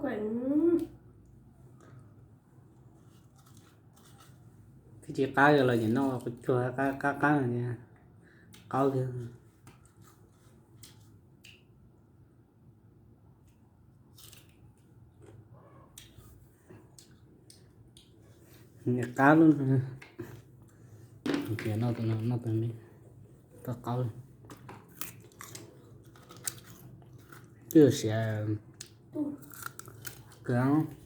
Twb tsis qab los nyiam noj qhov tsuag qab qab, qaub kiag. Niam qab lub, noj tus me, tau qaub. Twb siav kawg.